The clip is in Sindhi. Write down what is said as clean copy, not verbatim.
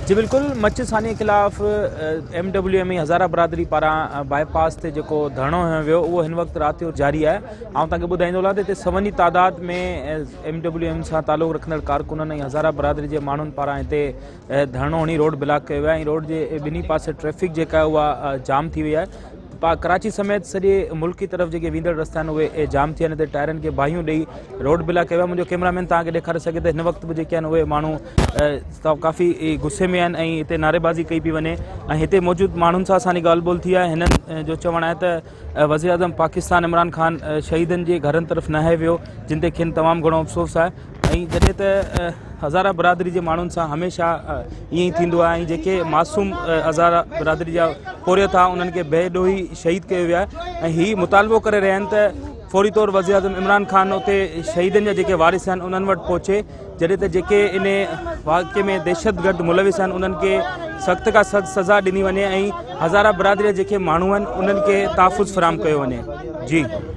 جي بلڪل مچ ثاني خلاف ايم ڊبليو ايم ۽ هزاره برادري پاران باء پاس تي جيڪو ڌرڻو هنيو ويو اهو هن وقت رات جو جاري آهي. آئون توهان کي ٻڌائيندو هلان ته هتي سون جي تعداد ۾ ايم ڊبليو ايم سان تعلق رکندڙ ڪارڪنن ۽ هزاره برادري جي ماڻهن پاران هتي ڌرڻو هڻي روڊ بلاڪ ڪيو ويو آهي ۽ روڊ جي ٻنهي پاسي ٽريفڪ جيڪا آهي اها جام ٿي وئي آهي. ڪراچي سميت سڄي ملڪ جي طرف جيڪي ويندڙ رستا آهن اهي جام ٿي ويا آهن. هتي ٽائرن کي باهيون ڏئي روڊ بلاڪ ڪيو ويو آهي. منهنجو ڪيمرا مين توهان کي ڏيکاري سگهي ته هن وقت به جيڪي آهن اهي ماڻهو ڪافي غصي ۾ آهن ۽ هتي نعريبازي ڪئي پئي وڃي ۽ هتي موجود ماڻهن سان اسان جي ڳالهه ٻولهه ٿي آهي. هنن جو چوڻ آهي ته وزيراعظم پاڪستان عمران خان شهيدن جي گهرن طرف ناهي ويو جن تي کين تمام گهڻو افسوس آهي ۽ جڏهن ته هزاره برادري جي ماڻهن سان هميشه ائين ئي ٿيندو آهي ۽ جيڪي معصوم هزاره برادري جا پورهيت آهن انهن کي بي ڏوهي شهيد ڪيو ويو آهي ۽ هي مطالبو ڪري رهيا آهن ته فوري طور وزيراعظم عمران خان اتي شهيدن جا جيڪي وارث آهن انهن وٽ پهچي جڏهن ته جيڪي ان واقعي ۾ دهشتگرد ملوث آهن انهن کي سخت کان سخت سزا ڏني وڃي ۽ هزاره برادري جا جيڪي ماڻهو آهن انهن کي تحفظ فراهم ڪيو وڃي. جي.